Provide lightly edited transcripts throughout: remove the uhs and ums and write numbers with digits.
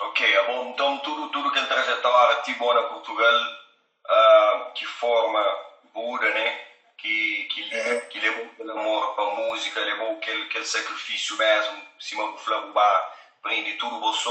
Ok, bom, então tudo aquela trajetória ti bom na Portugal, que forma Buda, né? Que levou aquele amor para a música, levou aquele sacrifício mesmo, cima do Flabuba, prende tudo você,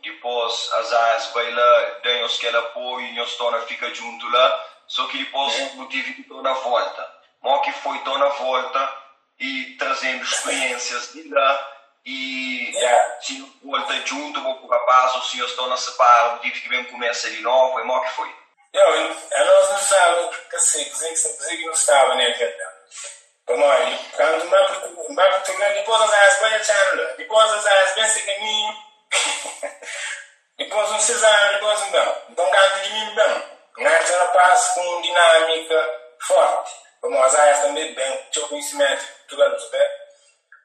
depois as áreas vai lá, dão aquele apoio, e torna fica junto lá, só que depois não tive que tornar a volta. Mó que foi torna a volta e trazendo experiências de lá e se volta junto com o rapaz, ou se eu estou na separa, tive que bem começa de novo, e mó que foi. Eu, nós não sabemos, que sei, que não estava, né, cara? Como olha, quando vai Portugal, depois as áreas vai achando, depois as áreas vem esse caminho, depois 6 anos, depois um bem. Então, quando de mim bem, não rapaz com dinâmica forte. Como as áreas também bem, tinha conhecimento de Portugal, sabe?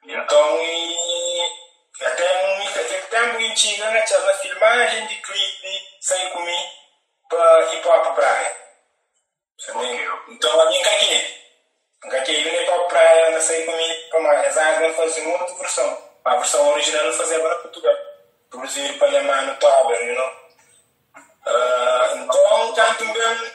Então, e até um aquele tempo que tinha, né, tinha na filmagem de clipe, saí comigo para Hip Hop Praia. Então, a minha aqui, aqui no Hip Hop Praia, não saí comigo, como as áreas não faziam outra versão. A versão original não fazia para Portugal. Produzido para mano Tober. Então, canto bem,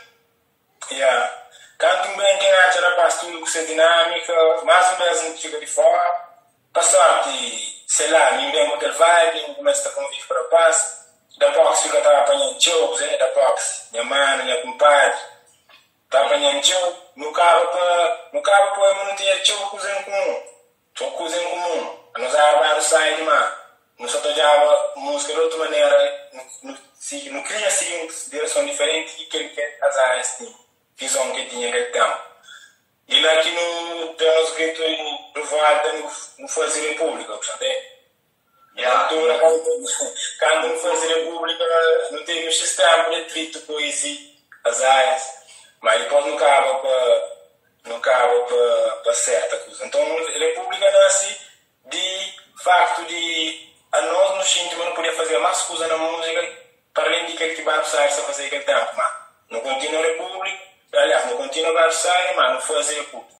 yeah. Canto bem quem acha rapaz tudo com essa dinâmica, mais ou menos não fica de fora. Para sorte, sei lá, ninguém com aquele vibe, começa a conviver para paz. Da box fica tava apanhando jogos, né? Da box, minha mano, minha compadre. Tá apanhando jogo, no carro para não tinha jogo coisa em comum. Só coisa em comum. Nós era vários side, mano. Não só tocava música de outra maneira, não, não queria seguir uma direção diferente que aquele que as áreas tinham, visão que tinha aquele tempo. E lá aqui no temos grito de volta no fazer República, portanto, é. Na altura, quando não fazer República, não teve um sistema de atrito poesia, as áreas, mas depois não acaba para certa coisa. Então, a República nasce de facto de a nós nos sentimos não podia fazer mais coisa na música para além de que vai precisar a fazer aquele tempo, mas não continua a República, aliás, não continua a sair, mas não fazer República.